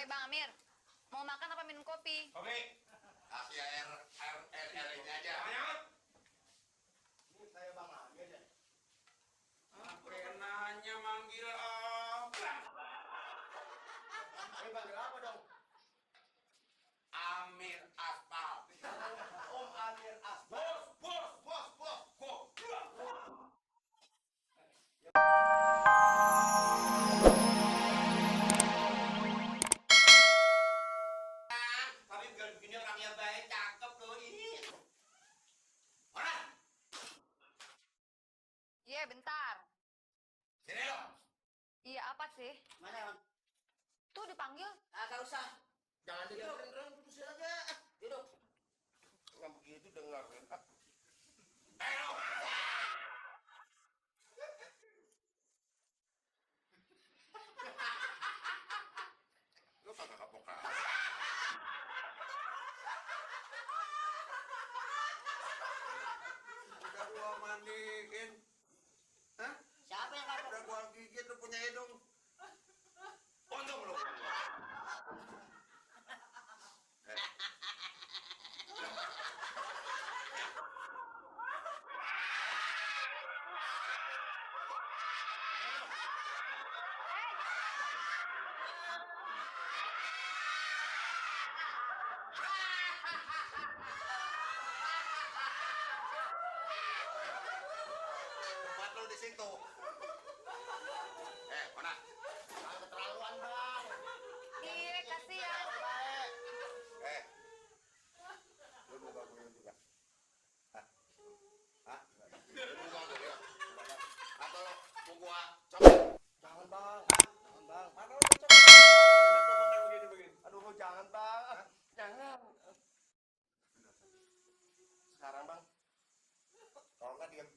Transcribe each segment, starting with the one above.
Bang Amir, mau makan apa minum kopi? Kopi. Kasih air ini aja. Banyak. Ini saya Bang Amir ya. Nanya manggil abang. Ini panggil apa dong? Amir Aspal. Om Amir Asbal. Bos. Tapi biar begini orangnya baik, cakep loh ini. Mana? Iya, bentar. Sini lo. Iya, apa sih? Mana Bang? Tuh dipanggil. Gak usah. Jangan didengerin, duduk sini aja. Duduk. Nggak begitu dengerin. Lo. Lo kagak kapok. Udah gua mandiin. Hah? Siapa yang kapok? Udah gua gigit lu punya hidung. Untung lu. Tempat lu di situ. Mana? Jangan keterlaluan Bang. Iya, kasihan. Baik. Lu mau gangguin juga? Hah? Lu mau gangguin juga? Atau mau gua copot? Jangan Bang. Jangan Bang. Mana lu copot? Kenapa begini? Aduh jangan Bang. Jangan. Sekarang bang, kalau nggak diam,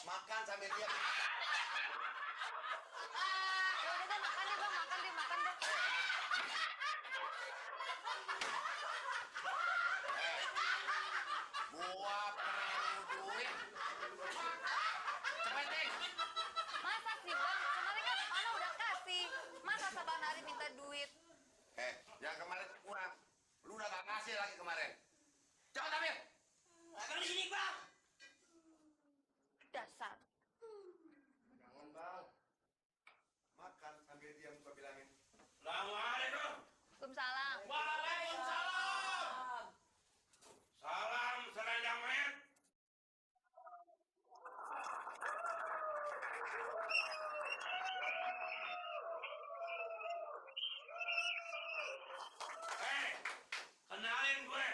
makan sambil diam. Ya udah deh, makan deh Bang, makan deh. Gua perlu duit. Cepet deh. Masa sih Bang? Kemarin kan Ana udah kasih. Masa Sabang Hari minta duit? Yang kemarin kurang. Lu udah gak ngasih lagi kemarin. Cepet ambil. Akan di sini Bang. Dasar. Jangan Bang. Makan sambil diam gua bilangin. Assalamualaikum. Waalaikumsalam. Waalaikumsalam. Salam seranjang mayat. Kenalin gue,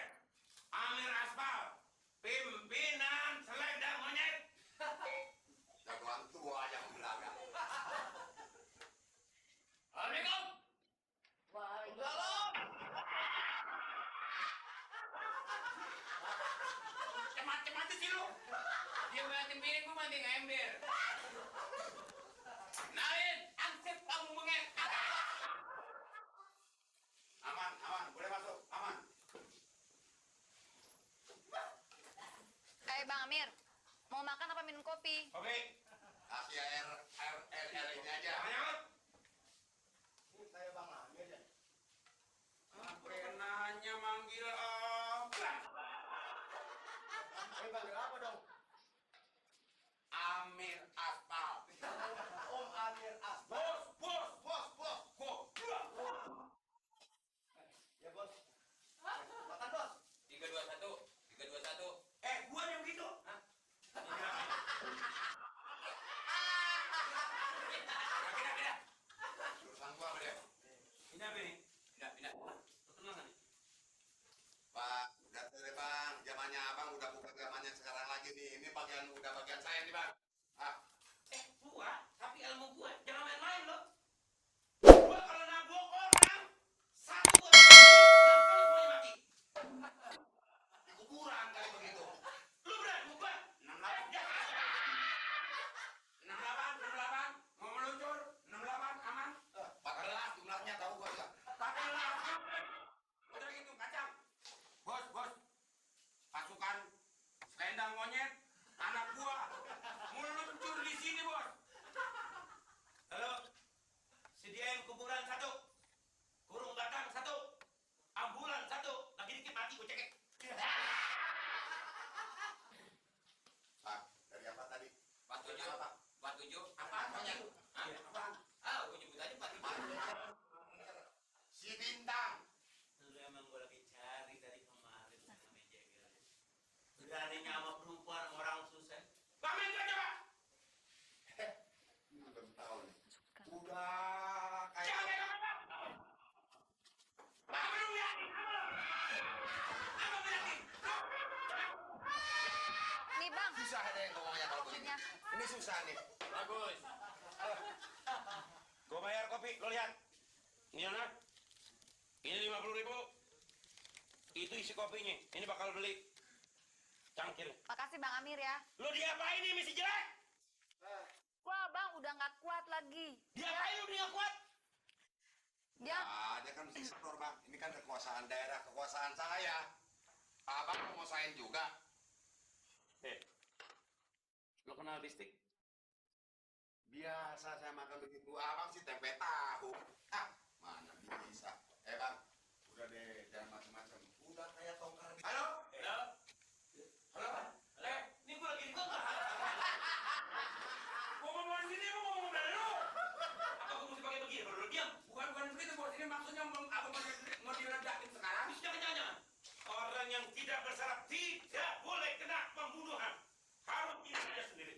Amir Aspal, pimpinan selendang monyet. Jagoan tua yang belakang. Assalamualaikum. Waalaikumsalam. Cemat-cemat sih lu. Dia banting piring, gue banting ember. Kenalin, ansip kamu monyet. Aman, boleh masuk, aman. Bang Amir, mau makan apa minum kopi? Kopi. Kasih air ini aja. Banyak. Ini saya Bang Amir ya. Nanya manggil abang. Ini panggil apa dong? Amir Aspal. Om Amir Asbal. Bos. Ya bos. Makan bos. 321. Gua yang begitu. Hah? Pindah. Urusan gua sama dia. Pindah. Tenang nih. Pak, udah deh bang. Zamannya abang udah bukan zamannya sekarang lagi nih. Ini udah bagian saya nih bang. Gua, tapi ilmu gua jangan main-main loh. Gua kalau nabok orang, satu orang mati, yang kali semuanya mati. Di kuburan kali begitu. Lu berani gua? 68 jahat. 68. Mau meluncur. 68 aman. 14 jumlahnya tahu gua juga. 14. Udah gitu kacang. Bos. Pasukan selendang monyet, anak gua meluncur Bang. Susah deh ngomongnya kalau begini. Maksudnya. Ini susah nih. Bagus. Gue bayar kopi, lo lihat. Ini anak. Ini 50.000. Itu isi kopinya. Ini bakal beli cangkir. Makasih Bang Amir ya. Lo diapain nih masih jelek? Wah Bang udah nggak kuat lagi. Diapain lo dia kuat? Dia Dia kan mesti setor bang. Ini kan kekuasaan daerah, kekuasaan saya. Abang mau nguasain juga. Lo kenal bistik? Biasa saya makan begitu. Abang sih tempe tahu. Ah, mana bisa. Bang, udah deh, jangan macam-macam. Udah kayak tongkar. Halo? Halo? Halo? Ini gue lagi di kota. Gue ngomong di sini, gue ngomong dari lo. Apa gue mesti pakai begini? Baru lo diam. Bukan begitu bos. Ini maksudnya abang mau diledakin sekarang. Jangan. Orang yang tidak bersalah tidak boleh kena pembunuhan. Harus ingat dia sendiri.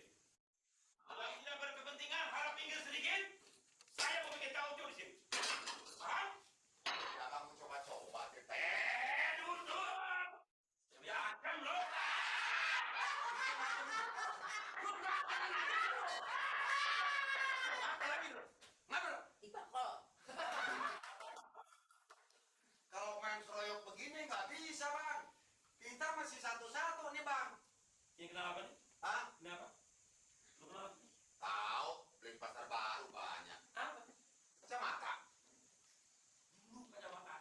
Kalau tidak berkepentingan, harap pinggir sedikit. Saya mau bikin tahu di sini. Paham? Abang mau coba-coba. Duduk. Ya akan lo. Apa lagi lo? Ngapa lo? Kalau main seroyok begini nggak bisa bang. Kita masih satu-satu nih bang. Yang kenapa nih? Hah? Kenapa? Lo kenapa? Tahu, beli pasar baru banyak. Apa? Kacamata. Dulu kacamata.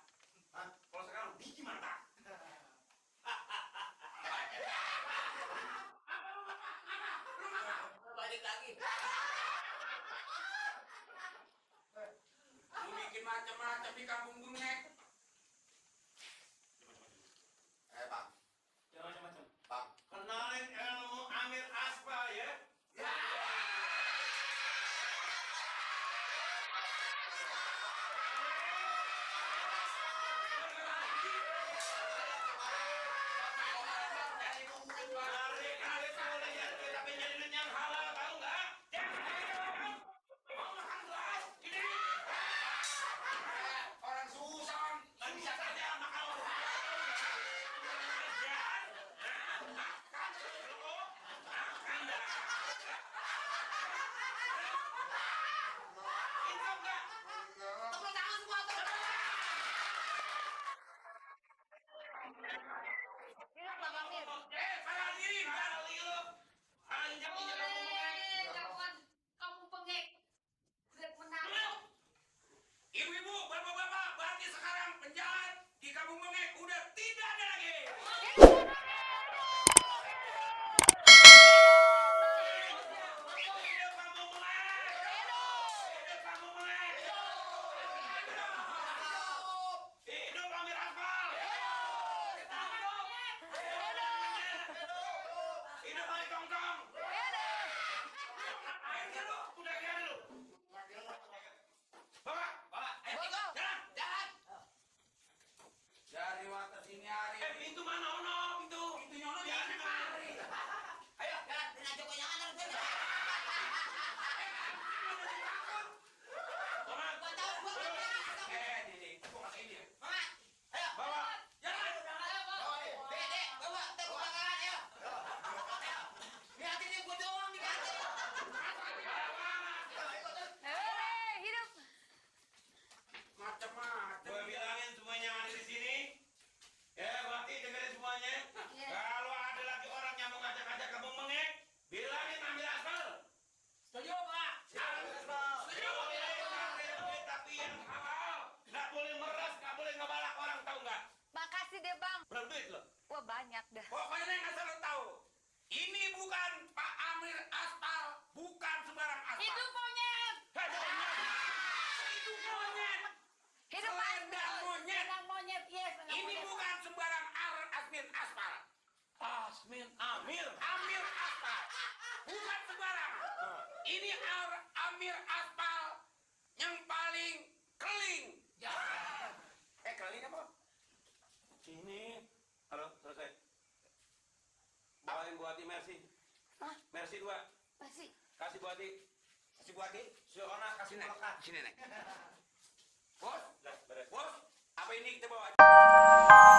Hah? Kalau sekarang biji mata. Balik lagi. Lu bikin macam-macam di kampung Bungnek. Bang, Jangan macam-macam. bang. Kenalin ilmu Amir Aspa ya. Tarik boleh ya, tapi jadi duit yang halal, tahu nggak? Ini Orang susah. nggak bisa saja makan orang. Tepuk tangan semua. hidup Bang Amir. Salah diri, salah diri lu. Injak-injak kamu ngomong. Kamu pengek. Lihat menang. Ibu-ibu, bapak-bapak, berarti sekarang penjahat di Kampung Bengek udah tidak ada lagi. Hidup Kampung Bengek. Hidup Kampung Bengek. Hidup Amir Asfal. Hidup Ali Tongtong. Akhirnya lu, udah gimana lu? Bapak, jalan. Dari water sini hari. Pintu mana ono? Pintunya ono di mari. Ayo, jalan. Dengan Joko jangan terus. Bapak, Gua tahu gua nggak berani. nih, gua kasih ini ya. Mama, ayo. Bawa, jalan. Dek, bawa, ntar gua bakalan, ayo. Ayo. Lihatin nih, gua doang nih, lihatin. Hidup. Macam-macam. Gua bilangin semuanya yang ada di sini. Ya, berarti dengerin semuanya. Iya. Kalau ada lagi orang yang mau ngajak-ngajak Kampung Bengek, bilangin ambil asfal. Setuju, Pak. Setuju. Tapi yang halal. Nggak boleh meres, nggak boleh ngebalak orang, tahu nggak? Makasih deh Bang. Berapa duit lo? Wah banyak dah. Pokoknya yang asal lo tahu. Ini bukan Pak Amir Aspal, bukan sembarang aspal. Itu monyet. Itu monyet. Hidup Selendang monyet. monyet. Yes. Ini bukan sembarang Asmin Aspal. Asmin Amir. Amir Aspal. Bukan sembarang. Ini Amir Aspal yang paling keling. Keling apa? Ini. Halo, selesai. Bawain buati Mercy. Hah? Mercy 2. Masih. Kasih buati. Kasih buati. Si Ona kasih Sini, melekat. sini nek. Bos, apa ini kita bawa?